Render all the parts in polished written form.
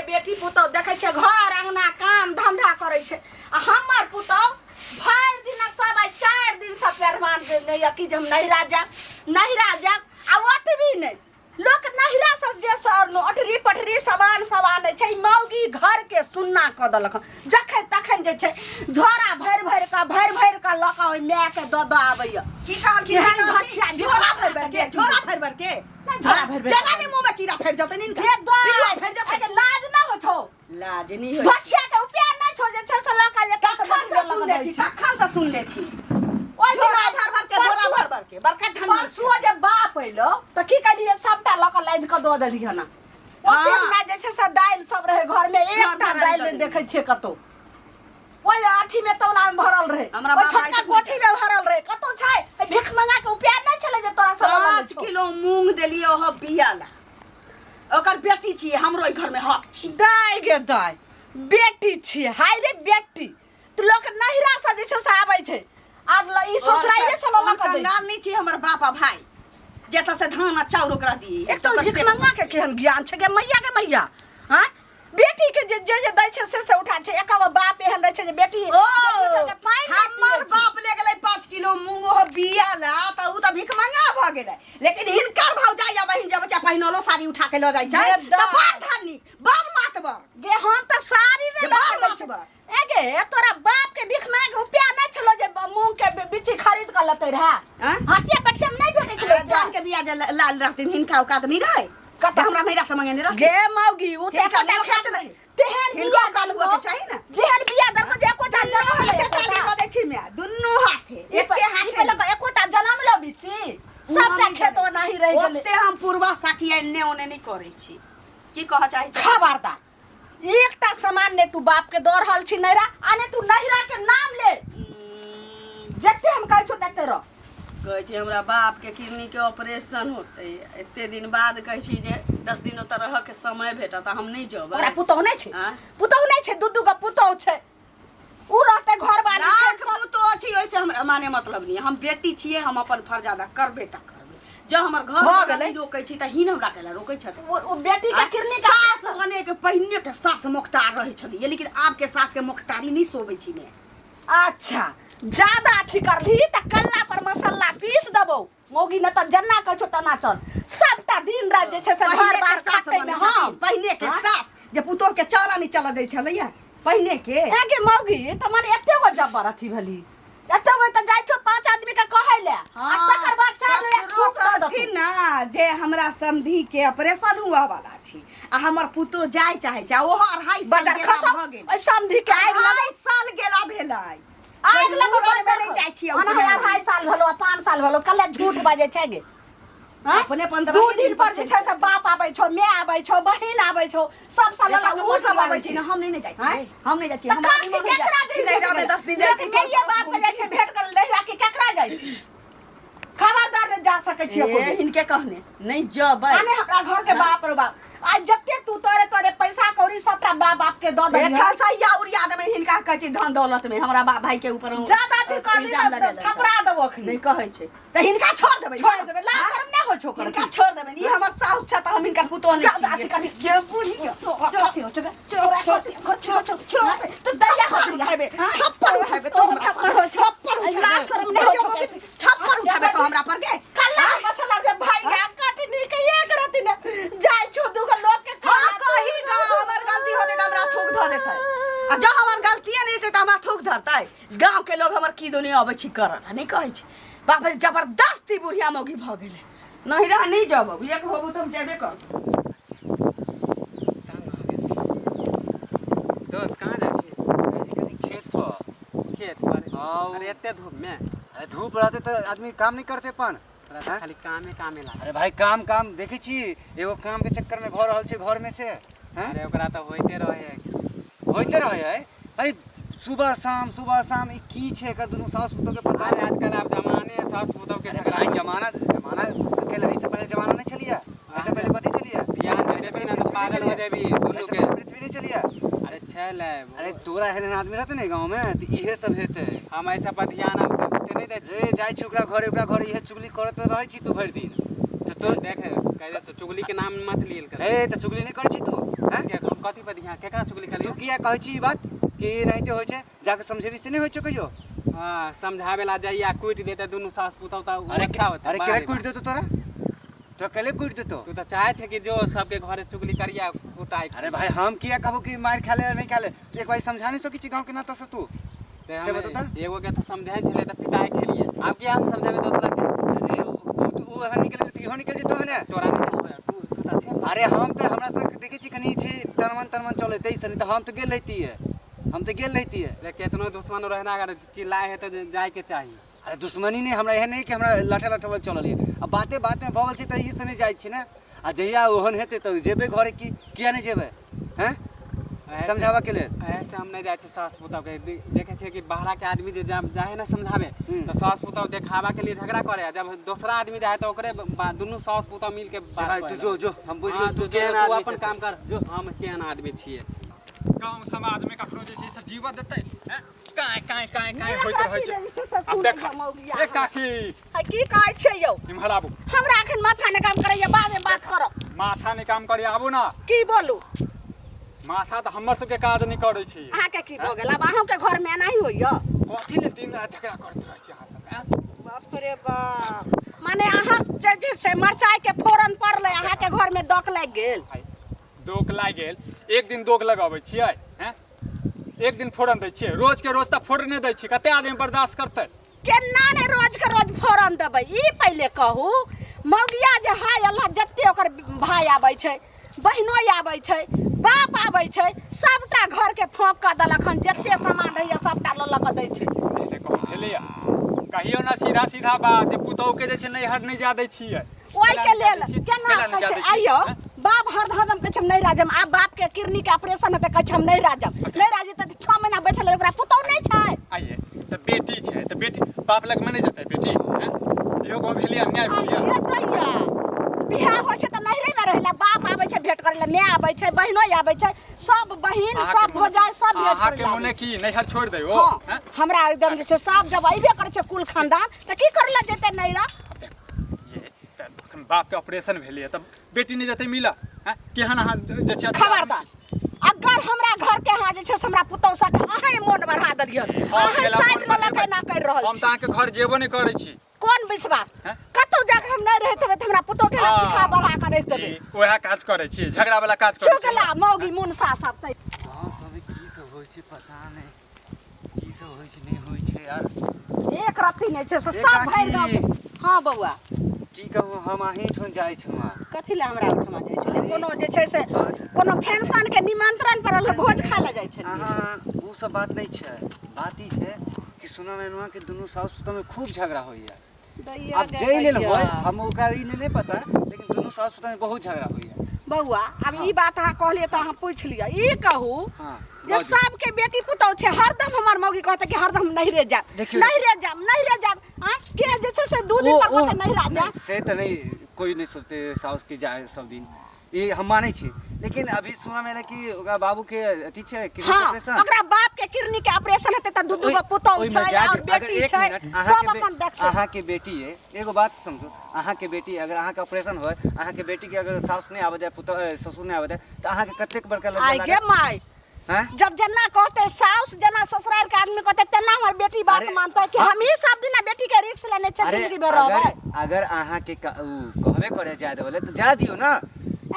बेटी पुतहु देखै छियै घर अंगना काम धंधा करै छै आ हमर पुतहु भरि दिनक सब आइ 4 दिनसँ पेरवान नहि यऽ कि जे हम नैहरा जायब नैहरा जायब आ ओतबी नहि लोक नैहरा से जे सर अटरी पटरी सामान सब आनै छै ई मौगी घर के सुन्ना कऽ देलक हन। जखन तखन जे छै झोरा भरि भरि कऽ भरि भरि कऽ लऽ कऽ ओहि माय के दऽ दऽ आबैया की कहलखिन केहन घछिया झोला भरि भरि के झोला भरि भरि के नहि झोला भरि भरि जरा ने मुंह में कीड़ा फैल जतै निनका हे दाइ, पिलुआ फैल जतै एके लाज ना हो छौ लाज नहीं होइ घछिया के उपाय नहीं छौ जे छै से लऽ कऽ एतऽ से कखन से सुन ले छी कखन से सुन ले छी ओहि दिन झोला भर भर के झोला भर भर के बड़का धन परसुओ जे बाप अइलो तऽ की कहलियै सबटा लऽ कऽ लादि कऽ दऽ देलियै हन ओते हाँ। हमरा जे छै से दालि सब रहै घर में एकटा भरल दालि नहि रहै। देखै छियै कतौ ओहि अथी में तौला में भरल रहै हमरा ओहि बाप छोटका भाइ तऽ कोठी में भरल रहै कतौ छै एहि भीख मंगा के उपाय नहि छलै जे तोरा सब लऽ लै 5 छौ। किलो मूंग देलियै ओहो बिया ला ओकर बेटी छियै हमरो एहि घर में हक छी दाय गे दाय बेटी छियै हाय रे बेटी तऽ लोक नहिरा से जे छै से आबै छै आर ई ससुराइए से लऽ लऽ कऽ दै छै। कंगाल नहीं छी हमर बाप आ भाई जतऽ से धान आ चाउर ओकरा दिए एक तो भिखमंगा के केहन ज्ञान छै गे मैया के मैया हाँ बेटी के जे जे जे दै छै से से उठा छै एक गो बाप एहन रहै छै जे बेटी ओ बेटी के पानि नहि हमर पियै छै। बाप ले गेलै 5 किलो मूंग ओहो बिया ला तऽ उ तऽ भिखमंगा भऽ गेलै लेकिन हिनकर भौजाई या बहिन जे बच्चा पहिनलो साड़ी उठा के लऽ जाइ छै जे तऽ बड़ दाइ। धनी बड़ मातबर गे हम तऽ साड़ी जे नहि लऽ बड़ के दै छै मातबर ए गे तोरा बाप के भीख मांगे रुपया नहि छलो जे मूंग के बिच्ची खरीद के लेते रहे आँय? हटिया पटिया में नहीं भेटै छलै धान के बिया जे लाल रहथिन हिनका औकात नहीं रहै कतऽ? हमरा नैहरा से मंगेने रहथिन गे मौगी उ तऽ हिनका एकोटा नहि औकात खेत रहै। तेहन हिनको बिया औकात देलको हुअके चाही ने। जेहन बिया देलको जे एकोटा दुनू जनम हाथे लै ताली बजै छी माय दुनू हाथे एके हाथे पहिले एकोटा जनम लो बिच्ची सबटा खेत ओनाही रहि गेलै ओते हम पूर्वा साखी एने ओने नहीं करै छी की कहऽ चाहै छी खबरदार एकटा सामान ने तू बाप के दऽ रहल छी नैहरा आ ने तू नैहरा के नाम ले जते हम कहै छौ तते रह कहै छै हमरा बापके किडनीके ऑपरेशन होतै एते दिन बाद कहै छी जे 10 दिन ओतऽ रहऽके समय भेटत आ हम नहि जेबै ओकरा पुतहु नहि छै आँय? पुतहु नहि छै दू दू गो पुतहु छै उ रहतै घर वाली छै लाख पुतोह छी ओहिसँ हमरा माने मतलब नहि हम बेटी छियै हम अपन फर्ज अदा करबे टा करबै जँ हमर घर भऽ वाला गेलै। नहि रोकै छी तऽ हिन हमरा कैला रोकै छथि ओ बेटी के किरनी के सास बने के पहिने के सास मोख्तार रहै छलियै लेकिन आब के सास के मोख्तारी नहि सोबै छी मैं अच्छा ज्यादा अथी करली तऽ कल्ला पर मसाला पीस देबौ मौगी न तऽ जेना कहै छौ तेना चल सबटा दिन राति जे छै से पहिने घर के बार सास काटै बनै मे छथिन, हम पहिने के हाँ? सास जे पुतोह के चारा नहि चलऽ दै छलैया पहिने के एगे मौगी तऽ मने एते गो जब्बर अथी भेली एते गो तऽ जाइ छौ पांच आदमी के कहै ले आ तकर बाद चार एक ककरो थूक दऽ देतौ कहथिन ना जे हमरा समधी के ऑपरेशन हुआ वाला छी आ हमर पुतोह जाय चाहे छै आ ओहो 2.5 साल बाजार गेला खसो भऽ गेल ओहि समधी के आगि लग 2.5 साल गेला भेलै आगि लगो मूड़न मे नहि जाइ छियै ओना 2.5 साल भेलो आ 5 साल भेलो कल्ले झूठ बाजै छै गे हाँ? अपने 15 दू दिन पर जे छै से बाप आबै छौ my आबै छौ बहिन आबै छौ सब साल तऽ उ सब आबै छै ने हम नहि ने जाइ छियै आँय? हम नहि जाइ छियै तऽ हमरा काकी नहि मोन केकरा होइए। जाइ नैहरा मे 10 दिन लेकिन मैये बाप के जाइ छै भेंट कर नैहरा के केकरा जाइ छै खबरदार नहि जा सकै छियै ए, हिनके कहने नहि जबै माने हमरा घर के बाप रे बाप आ जते तू तोरे तोरे पैसा कौड़ी सबटा बाप बाप के दऽ ए दही खालसा या उड़िया देबै हिनका कहै छै धन दौलत में हमरा बाप भाई के ऊपर ज्यादा अथी कर ली इल्जाम तऽ लगेलक। थपड़ा देबो अखनी नहि कहै छै तऽ हिनका छोड़ देबै छोड़ देबै लाज शरम नहि होइ छौ ओकर हिनका छोड़ देबै ई हमर साउस छै तऽ हम हिनकर पुतोह नहि ज्यादा अथी छियै करबी जे बूढ़ी के अथी होइ छौ छोड़ तू दैया थप्पड़ उठाबे थप्पड़ उठाबे तो हमरा पर थप्पड़ उठाबे लाज शरम नहि होइ छौ थप्पड़ उठाबे तो हमरा पर गे कल्ला मसाला के भाई के कटनी के एक रति ने जाय छो दूगो लोग के हाँ कही गा हमर गलती होतै तऽ हमरा थूक धऽ देतै आ जँ हमर गलतिए नहि हेतै तऽ हमरा थूक धरतै गाँवके लोग हमर की दुनिया अबै छी करऽ नहि कहै छै बाप रे जबरदस्ती बुढ़िया मौगी भऽ गेलै नहीं रह नहीं जब एक होबू तऽ हम जेबे करब तंग आ गेल छी। दोस्त कहाँ जाइ छी कनी खेत पर खेत पर हाँ। अरे एते धूप में अरे धूप रहते तऽ आदमी काम नहीं करते अपन तोरा तऽ हैं? खाली कामे कामे लागल अरे भाई काम काम देखै छी एगो काम के चक्कर में भऽ रहल छै घर में से हैं? अरे ओकरा तऽ होइते रहै है होइते रहै है भाई सुबह शाम ई की छै एकर दुनू सास पुतोह के पता अरे नहि आजकल आब जमाने है सास पुतोह के अरे झगड़ा भाई जमाना जमाना अकेले एहिसँ पहिले जमाना नहि छलियै एहिसँ पहिले कथी छलियै ध्यान दे देबी ना तऽ पागल हो जेबी दुनू एहिसँ के पहिले पृथ्वी नहि छलियै अरे छलै अरे तोरा एहन एहन आदमी रहतै ने गाँव में तऽ इहे सब हेतै हम ऐसा पर ध्यान आब ओते नहि दै छी रे जाइ छी ओकरा घरे ओकरा घरे इहे चुगली करैत रहै छी तू भरि दिन तऽ तोर देख कह दे तो चुगली के नाम मत लियल कर। ए तऽ चुगली नहि करै छी तू? हैं? किया हम कथी पर ध्यान, केकरा चुगली तू करियो? किया कहै छी ई बात कि एनाहिते होइ छै? जाके समझेबी से नहि होइ छौ कहियो? हां, समझावे ला जाइया कूट देते दुनू सास पुतौ त अरे अच्छा होता। अरे केले कूटि देतौ तोरा? तोरा केले कूटि देतौ? तू तो चाहे छे कि जो सबके घरे चुगली करिया कुटाई। अरे भाई हम किया कहबो कि मार खा ले नहीं खा ले? तू एक बार समझा नहीं सकी छी गांव के नाता से तू? ते से हम बतो त। एगो के तो समझाए छले त पिटाई खेलिए, अब क्या हम समझावे दोसरा के? अरे उ तो उ अगर निकल त इहो निकल जेतो है ने। तोरा नहीं होय, तू तू त छे। अरे हम त हमरा सब देखे छी कनी छी तनमन तनमन चले तै से, नहीं त हम त गेल रहितिए, हम त गेल रहितिए। रे केतनो दुश्मन रहना अगर चिल्लाए है तो जाए के चाहिए। अरे दुश्मनी नहीं हमरा एहन नहीं कि हमरा लाठा लाठा वाला चलल ये। आ बाते बात में भऽ गेल छै तऽ ई से नहीं जाइ छी ने। आ जहिया ओहन हेतै तऽ जेबै घरे की किया नहीं जेबै? हैं, समझाबऽ के लेल? ऐसे हम नहीं जाइ छी सास पुतहु के। देखे छियै कि बाहरा के आदमी जे जाए है ना समझावे तो सास पुतहु देखावा के लिए झगड़ा करे, आ जब दोसरा आदमी जाए तो ओकरे दुनू सास पुतहु मिल के बात भाई, तू करे। जो जो हम बुझि हाँ, गेल तू तू केहन तू आदमी अपन छै। काम कर, जो हम केहन आदमी छियै। गाँव समाज में कखनो जे छै से जीवऽ देतै? हैं? काँय काँय काँय काँय होइत रहै छै। आब देख ए काकी। आ की कहै छै यौ? इम्हर आबू। हमरा एखन माथा नहि काम करैया, बाद में बात करब। माथा नहि काम करी, आबू ना। की बोलू? माथा तऽ हमर सबके काज नहि करै छै। अहाँके की भऽ गेल? आब अहूँके घरमे एनाही होइया? कथी ले दिन राति झगड़ा करैत रहै छी अहाँ सब? हैं? बाप रे बाप, माने अहाँ जे जे से मरचाइ के फोरन पड़लै अहाँके घरमे डक लागि गेल? आइ दोक लागि गेल। एक दिन दोक लगाबै छियै, हैं, एक दिन फोरन दै छियै, रोज के रोज तऽ फोरने दै छियै। कते आदमी बर्दाश्त करतै? केना ने रोज के रोज फोरन देबै, ई पहिले कहू। मौगिया जे हाय अल्लाह, जते ओकर भाय आबै छै, बहिनो आबै छै, बाप आबै छै, सबटा घर के फोंक कऽ देलक हन। जते सामान रहैया सबटा लऽ लऽ कऽ दै छै। से कहू भेलैया कहियो ना सीधा सीधा बात जे पुतहु के जे छै नैहर नहि जा दै छियै। ओहिके केला नहि लेल जा दै छियै? केना केला नहि कहै जा छै? दै छियै? आइयो हैं? बाप हर हरदम कहै छै हम नहि राजम। आब बाप के किडनी के ऑपरेशन हेतै, कहै छै हम नहि राजम। नहि राजे तऽ 6 महीना बैठल है, ओकरा पुतहु नहि छै? आइए तऽ बेटी छै तऽ बेटी बाप लगमे नहि जेतै बेटी? हैं? इहो गाँव भेलियै अन्याय भेलियै। आइये दैया, बियाह होइ छै तऽ नैहरे मे रहै ला। बाप आबै छै भेंट करै ला, माय आबै छै, बहिनो आबै छै, सब बहिन अहाँके सब भौजाइ सब भेंट अहाँके करै ला मोने आबै छै। की नैहर छोड़ि दै ओ? हँ, हैं? हमरा एकदम जे छै सब जब अयबे करै छै कुल खानदान तऽ की करै ला जेतै नैहरा? ये तऽ अखन बापके ऑपरेशन भेलैए तऽ बेटी नहि जेतै मिलऽ? हैं? केहन अहाँ जे छै खबरदार, अगर हमरा घर के अहाँ जे छै से हमरा पुतहु सबके अहें मोन बढ़ा देलियै, हम अहें केला साइड मोन लऽ लऽ के बढ़ेबै? एना करि रहल हम छी। तऽ अहाँके घर जेबो नहि करै छी। कोन विश्वास? हैं? कतौ जाके हम नहि रहैत हेबै तऽ हमरा पुतहु के अहाँ हाँ। सिखा बढ़ा कऽ राखि देबै। ई वएह काज करै छी, झगड़ा वाला काज करै छी। चुगला मौगी मुनसा सब तऽ गाँव सबमे की सब होइ छै पता नहि, की सब होइ छै नहि होइ छै यार। एक रत्ती नहि छै से ए सब भरि काकी। गाँव के। हँ बौआ। की कहू, हम अहीं ठाम जाइ छलहुँ। कथी लए हमरा ओहिठमा जाइ छलियै? कोनो जे छै से कोनो फंक्शन के निमंत्रण पड़ल रहै, भोज खाय लए जाइ छलियै? अहाँ ओ सब बात नहि छै, बात ई छै कि सुनऽ मे एलहुँ कि दुनू साउस पुतहुमे खूब झगड़ा होइया। दैया आब गे जै लेल दैया। होय हम ओकरा ई नहि पता, लेकिन दुनू साउस पुतहुमे बहुत झगड़ा होइया। बौआ, आब ई बात अहाँ कहलियै तऽ अहाँ पूछि लिअ, ई कहू हाँ, जे बाजू। सबके बेटी पुतहु छै, हरदम हमर मौगी कहतै कि हरदम नैहरे जायब, देखियौ। नैहरे जायब, नैहरे जायब। आँय, के जे छै से 2 दिन पर कहतै नैहरा जायब? नहि, से तऽ नहि, कोइ नहि सोचते साउस के जाय सब दिन, ई हम मानै छी, लेकिन अभी सुनऽ मे एलै कि ओकरा बाबू के अथी छै किडनी हाँ, ऑपरेशन। ओकरा बाप के किडनी के ऑपरेशन हेतै तऽ दू दू गो पुतहु ओहिमे छै जाय और दियौ। अगर बेटी एक छै, मिनट, सब अहाँके अपन देखतै। अहाँके बेटी है, एगो बात समझू, अहाँके बेटी अगर अहाँके ऑपरेशन होय, अहाँके बेटी के अगर साउस नहि आबऽ जाय, पुतहु ससुर नहि आबऽ जाय, तऽ अहाँके कतेक बड़का लज्जा आइ गे लागत? माय, हैं? जब जेना कहते साउस, जेना ससुराल के आदमी कहते तेना हमर बेटी बात अरे, मानते कि हाँ। हम ही सब दिन बेटी के रिक्स लेने छै अरे जिंदगी में रहबै। अगर अगर अहाँके उ कहबे करे जाय देबे तऽ जा दियौ ना।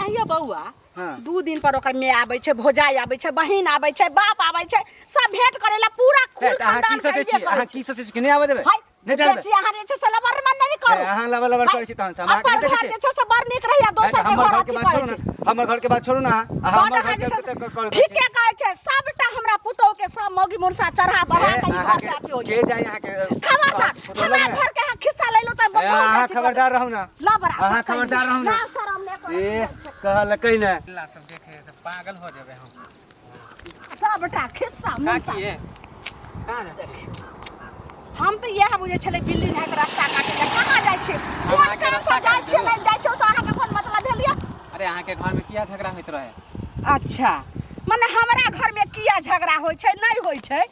आइयो बौआ, हाँ। 2 दिन पर ओकर माय आबै छै, भौजाइ आबै छै, बहिन आबै छै, बाप आबै छै, सब भेंट करै ला पूरा कुल हे, तऽ अहाँ की खानदान सोचै के छी? अइबे अहाँ करै की सोचै छी कि नहि आबऽ देबै? छै। नहि जाय देबै? बेसी अहाँ जे छै से लबर मन नहि करू। हे, अहाँ लबर लबर हाय, करै छी तहन से, हम अहाँके अपन नहि देखै घर छी। जे छै से बड़ नीक रहैया, हे, दोसर तऽ के हमर घर घर के अथी बात करै छोड़ू छै। ने, हमर घर के बात छोड़ू ना अहाँ। अहाँ बड़ हमर अहाँ घर जे के छै कते करै छी? ठीके कहै छै, सबटा हमरा पुतहु के सब मौगी मुरसा चढ़ा बढ़ा हे, के ई घर अहाँके से अथी होइया। के जाय अहाँके खबरदार, पुतहु हमरा लगमे? घर के अहाँ खिस्सा लैलो तऽ हे, बहुत अहाँ अथी कऽ खबरदार देब। रहू ना। लबड़ा अहाँ सब कहि खबरदार रहू ना। ना शरम नहि करै ए छै। कहलकै ने। ला सब देखे तऽ पागल हो जेबै हम। सबटा खिस्सा मुनसा। काकी, कहाँ जाइ छी? हम तऽ इएह बुझै छलै बिल्ली नहाके रास्ता काटै लए। कहाँ जाइ छियै, कोन अहाँके काम रास्ता से जाइ काटि छियै, देलहुँ। नहि जाइ छियै, ओसँ अहाँके कोन मतलब भेल यऽ? अरे अहाँके घरमे किया झगड़ा होइत रहै? अच्छा, मने हमरा घरमे किया झगड़ा होइ छै नहि होइ छै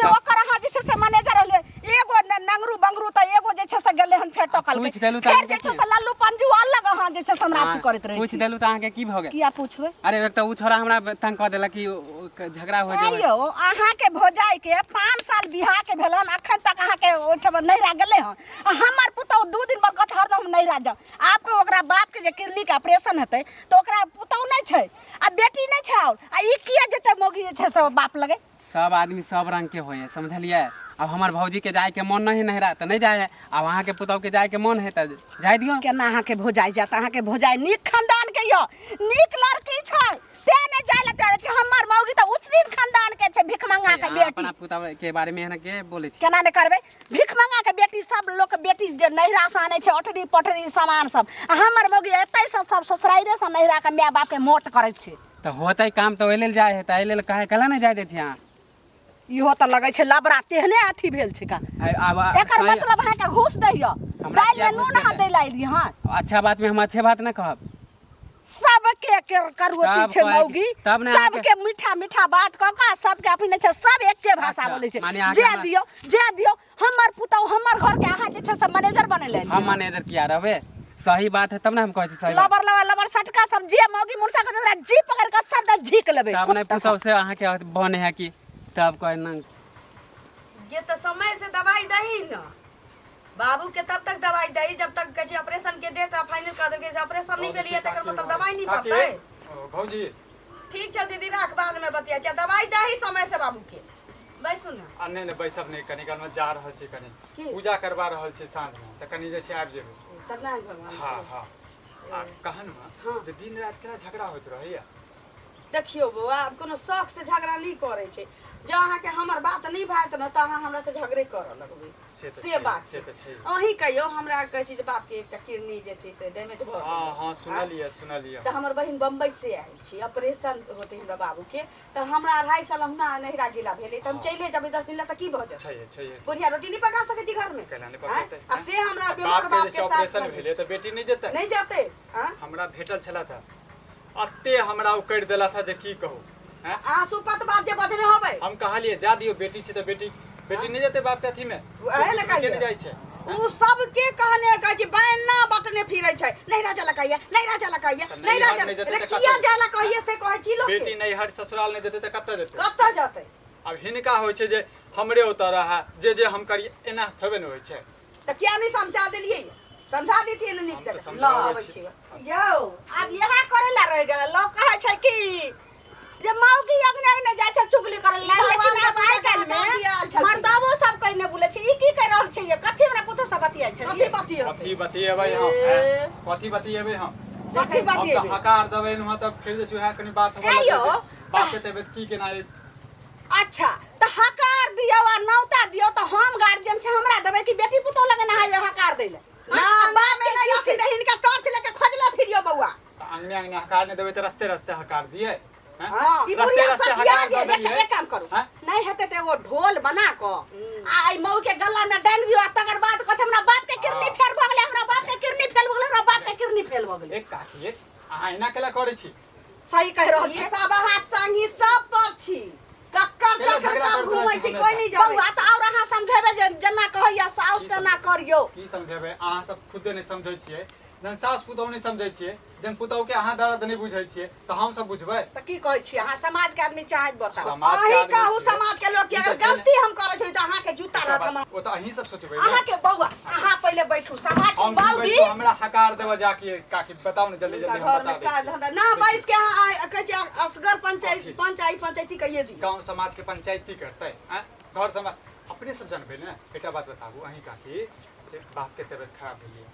से ओकर अहाँ जे छै से मैनेजर होले एगो नंगरू बंगरू त एगो जे छै से गेलै हन फेर टकल पूछि देलहुँ तऽ फेर अहाँके जे छै की? से लल्लू पंजू अलग अहाँ जे छै से हमरा अथी करैत रहै पूछि छी देलहुँ तऽ अहाँके की भऽ गेल किया पूछबै अरे एक तऽ ओ छोड़ा हमरा तंग कऽ देलक कि झगड़ा हो जाए आइयो अहाँके भौजाई के 5 साल बियाह के भेल हन, अखन तक अहाँके ओहिठाम नैहरा गेलै हन आ हमर पुतहु 2 दिन पर कहत हरदम हम नैहरा जाउ। आपके ओकरा बाप के जे किडनी के ऑपरेशन हेतै तऽ ओकरा पुतहु नहि छै आ बेटी नहि छै आओर आ ई किया जेतै मौगी जे छै से बाप लगे? सब आदमी सब रंग के होय है, समझलियै? अब हमर भौजी के जाय के मन नहीं नहिरा तऽ नहीं जाय है। अब अहाँ के पुतहु के जाय के मन है तऽ जाय दियौ। केना अहाँके भौजाई जायत? अहाँके भौजाई नीक खानदान के यऽ, नीक लड़की छै, ते नहि जाय लए तैयार छै। हमर मौगी तऽ उचरीन खानदान के छै, भिखमंगा के अहाँ बेटी। अपना पुतहु के बारे में एहन के बोलै छी? केना नहि करबै? भिखमंगा के बेटी, सब लोक बेटी जे नैहरा से आनै छै अटरी पटरी सामान सब, आ हमर मौगी एतै से सब ससुराइरे से नैहरा के माय बाप के मोट करै छै। तऽ होतै काम तऽ ओहि लेल जाय है, तऽ एहि लेल काहे कला नहि जाय दै छी अहाँ? इहो तऽ लगै छै लबड़ा तेहने अथी भेल छै का। आब एकर मतलब अहाँके घूस दैय? हमरा दालि किया में घूस नून अहाँ देतै? दै लए एलियै हँ? अच्छा बात में हम अच्छे बात नहि कहब। सबके करुअती तब छै कहै मौगी। तब ने अहाँके- सबके मीठा मीठा बात कऽ कऽ सबके अपने छै, सब एके भाषा अच्छा, बोलै छै। माने अहाँके जे हमरा- दियौ, जे दियौ। हमर पुतहु, हमर घर के अहाँ जे छै से मैनेजर बनेले एलियै। हम मैनेजर किया रहबै? सही बात है तब ने हम कहै छी सही बात। लबर लबर लबर सटका सब जे मौगी मुनसा के तोरा जी पकड़ के सर दर झीक लेबै। तब नहि कुत्ता सब। पुतहु से अहाँके बने है कि तब कहै ना। ये तो समय से दवाई दही न बाबू के, तब तक दवाई दही जब तक कहै छै ऑपरेशन के डेट फाइनल कर देलकै से ऑपरेशन नहीं भेलियै तकर मतलब दवाई नहीं काकी, पड़तै। ओ, भौजी। ठीक छै दीदी, राख, बाद में बतिया छै। दवाई दही समय से बाबू के। बैसू ने। आ नहि नहि, बैसब नहि, कनी कालमे जा रहल छी कनी। की? पूजा करवा रहल छी साँझमे, तऽ कनी जे छै आबि जेबै। सत्यनारायण भगवान। हँ हँ, आ कहन ने जे दिन राति केना झगड़ा होइत रहैया? देखियौ बौआ, आब कोनो शौक से झगड़ा नहीं करै छै। जँ अहाँके हमर बात नहीं भायत ने तऽ अहाँ हमरा से झगड़े करऽ लगबै। से तऽ से छै, बात से छै। तऽ छै। अहीं कहियौ, हमरा कहै छी जे बापके एकटा किडनी जे छै से डैमेज भऽ हँ। गेलै। हँ, सुनलियै सुनलियै। तऽ हमर बहिन बम्बई से आयल छी, ऑपरेशन होतै हमरा बाबूके, तऽ हमरा 2.5 साल हुना नहिरा गेला भेलै, तऽ हम चले जेबै 10 दिन लए तऽ की भऽ जेतै? छैहे छैहे। बुढ़िया रोटी नहीं पका सकै छी घरमे? केना नहि आँय? पकेतै? आ से हमरा बीमार बाप के बाप जे के साथ ऑपरेशन भेलै तऽ बेटी नहि जेतै? नहीं जेतै आँ? हमरा भेटल छला था, अते हमरा ओ करि देला था जे की कहू हैं? आंसू पत बात जे बजने होबै। हम कहलियै जा दियौ, बेटी छै तऽ बेटी, बेटी नहि जेतै बाप के अथी में? वएह ने के कहियै। नहि जाइ छै? उ सबके कहने कहै छै, बैना बटने फिरै छै, नैहरा जाला कहिए, नैहरा जाला कहिए। तऽ नैहरा नैहर जाला नहि जेतै अरे तऽ किया कतऽ? जाला कहिए से कहै छी लोक बेटी नैहर ससुराल नहि जेतै तऽ कतऽ जेतै? कतऽ जेतै? आब हिनका होइ छै जे हमरे ओतऽ रहए, जे जे हम करियै, एना थोड़े ने होइ छै। तऽ किया नहीं समझा देलियै? समझा देतियै ने नीक हम तऽ जकाँ। समझाबै लऽ आबै छी। छियै। यौ, आब इएह करे ला रह गेल। लोग कहै छै कि जे मौगी अगने अगने जाइ छै चुगली करे ला, भगवान लेकिन आब के आइ काल्हि पूजा में आयल छथिन। मर्दबो सब कहि नहि बोलै छै। ई की कहि रहल छै? ये कथी हमरा पुतोह सब बतियाइ छै? कथी बतियौ? कथी बतियेबै हम ए। हैं? कथी बतियेबै हम? कथी हम तऽ बतियेबै? हकार देबै वहाँ तऽ फेर जे छै वएह कनी बात होबऽ ए लगै यौ, छै। बाप के तबियत की केना अछि? अच्छा, तऽ हकार दियौ आ नौता दियौ तऽ हम गार्जियन छै, हमरा देबै कि बेटी पुतोह लगे नहाय हकार दै लए? ना, बाप में के नहीं की अथी छै? तऽ हिनका टॉर्च लेके खोजले फिरियौ बौआ। तऽ अंगने अंगने हकार नहि देबै तऽ रस्ते रस्ते हकार दियै हैं? हँ। ई रस्ते बुढ़िया रस्ते सठिया हकार दऽ गेल। देलियै। एक काम करू, हैं? नहि हेतै तऽ एगो ढोल बना कऽ आ एहि मऊ के गला में डांग दियौ आ तकर बाद कहत हमरा बाप के किडनी फेल भऽ गेलै, हमरा बाप के किडनी फेल भऽ गेलै, हमरा बाप के किडनी फेल भऽ गेलै। एक काकी, एक अहाँ एना केला करै छी? सही कहि रहल ई छै। सब हाथ संगी सब पर छी, कक्कर केला चक्कर झगड़ा सब करैत घूमै रहै छै, छी कोई नहीं जानै। बौआ, तऽ आओर अहाँ समझेबै जे जेना कहैया साउस की तेना करियौ। की समझेबै? अहाँ सब खुदे नहि समझै छियै। जहन सास पुतहु नहि समझै छियै, जहन पुतहु के अहाँ दर्द नहि बुझै छियै, तऽ हम सब बुझबै? तऽ की कहै छियै अहाँ समाज के आदमी चाहैत बताउ। समाज के अहीं आदमी कहू, छियै। समाज के लोग छी, ई तऽ अगर छै ने। गलती हम करै छी तऽ अहाँके जूता एकटा रहत बात, हमरा। ओ तऽ अहीं सब सोचबै ने। अहाँके बौआ, अहाँ पहिले बैठू, समाज के हम की बाबूजी। बैठू? हमरा हकार देबऽ जाके काकी, बताउ ने जल्दी जल्दी, हम घर बता में दै काज छी। धंधा ना बैस के अहाँ कहै छी असगर पंचायत कथी? पंचायत पंचायती कहिए दी। गाँव समाज के पंचायती करतै आँय? घर समाज अपने सब जानबै ने। एकटा बात बताबू अहीं काकी, जे बाप के तबियत खराब भेलियै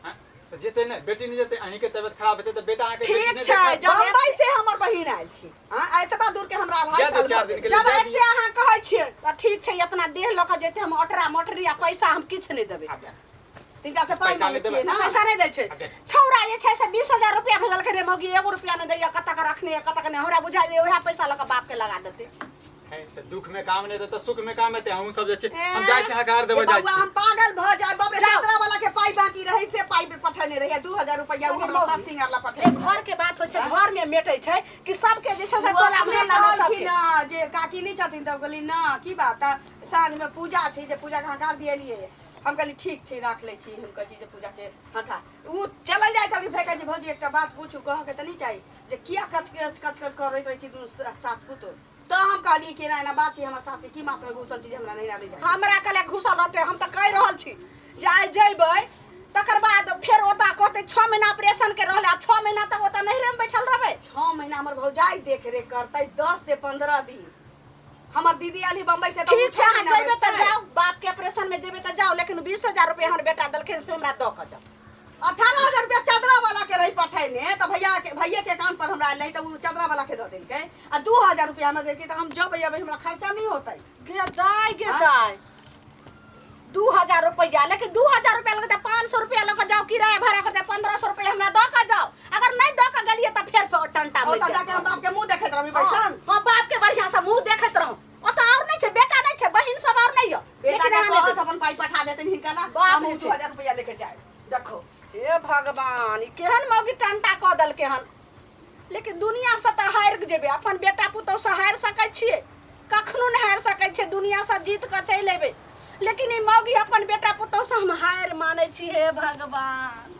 आँय, तऽ जेतै ने बेटी? नहि जेतै? अहीं के तबियत खराब हेतै तऽ बेटा अहाँके बेटी ठीक नहि छै, देखत? जब बम्बई से हमर बहिन आयल छी, हाँ, एतबा दूर के हमरा 2.5 जा दे साल 4 भऽ दिन गेल। के लिए जब जा एते दियौ। अहाँ कहै छियै तऽ ठीक छै, अपना देह लऽ कऽ जेतै। हम अटरा मटरी आ पैसा हम किछु नहि देबै। आब जा। तिनका से पाइ पैसा मांगै नहि छियै देबै। ना? पैसा नहि दै छै। आब जा। छौड़ा जे छै से 20,000 रुपया भेजलकै रे, मौगी एगो रुपया नहि दैया, कतऽ के रखने कतऽ के नहि। हमरा बुझाइ जे उएह पैसा लऽ कऽ बाप के लगा देतै। है, तऽ दुख में काम नहि देतै तऽ सुख में काम हेतै। अहूँ सब जे छै, हम जाइ छी हकार देबऽ जाइ बौआ, छी। हम पागल भऽ जाय बाप रे। जाओ। चतरा वाला के पाइ बाकी रहै से पाइ पठेने रहै 2000 रुपैआ, ओ हमरा सब सिंगार ला जे पठेने। घर के बात होइ छै घर में मेटै छै कि सबके जे छै से ओ टोला अपने मोहल्ला में कहलखिन सबके जे काकी नहि छथिन तऽ हम कहली ना की बात तऽ साँझमे पूजा छै जे पूजाके हकार दिएलियै हम कहली ठीक छै राख लै छी हम कहै छी जे पूजाके हकार ओ चलल जाइ छलखिन फेर कहै छै भौजी एकटा बात पूछू कहऽके तऽ नहि चाही जे किया कच कच कच कच करैत रहै छी दुनू सास पुतोह तऽ हम कहलियै कि एना एना बात छै हमर सासके की माथमे घुसल छै जे हमरा नहिरा नहि जाइ हमरा कहले घुसल रहते हम तऽ कहि रहल छी जे आइ जैबै तकर बाद फेर ओतऽ कहते 6 महीना ऑपरेशन के रहले आब 6 महीना तक ओतऽ नहिरे में बैठल रहबै 6 महीना हमर भौजाई देख रेख करतै 10 से 15 दिन हमर दीदी आली बम्बई से तऽ ठीक छै छओ अहाँ महीना जेबै तऽ बैसतै। जाउ बाप के ऑपरेशन में जेबै तऽ जाउ लेकिन 20,000 रुपया हमर बेटा देलखिन से हमरा दऽ कऽ जाउ 18,000 रुपया चदरा वाला के रही पठेने तऽ भैया के भैया के अकाउंट पर हमरा एलै तऽ ओ चदरा वाला के दऽ देलकै आ 2000 रुपया हमरा देलकै तऽ हम जब अबै हमरा खर्चा नहि होतै गे दाय गे दाय 2000 रुपया लेकिन 2000 रुपया लगतै 500 रुपया लऽ कऽ जाउ किराया भाड़ा करतै 1500 रुपया हमरा दऽ कऽ जाउ अगर नहि दऽ कऽ गेलियै तऽ फेर टंटा ओतऽ मरि जाके हम बाप के मुंह देखैत रहबै बैसन हँ बाप के बढ़िया से मुंह देखैत रहू ओतऽ और नहि छै बेटा नहि छै बहिन सब और नहि यऽ बेटा लेकिन के अहाँ नहि कहत अपन पाई पठा देतनि हिनका ला बाप हम रे। 2000 रुपया लेके जाए देखो हे भगवान ई केहन मौगी टंटा कऽ देलकै हन लेकिन दुनिया से तऽ हारि जेबै अपन बेटा पुतहु से हारि सकै छियै कखनो नहि हारि सकै छियै दुनिया से जीत कऽ चलि अयबै लेकिन ई मौगी अपन बेटा पुतहु से हम हारि मानै छी हे भगवान।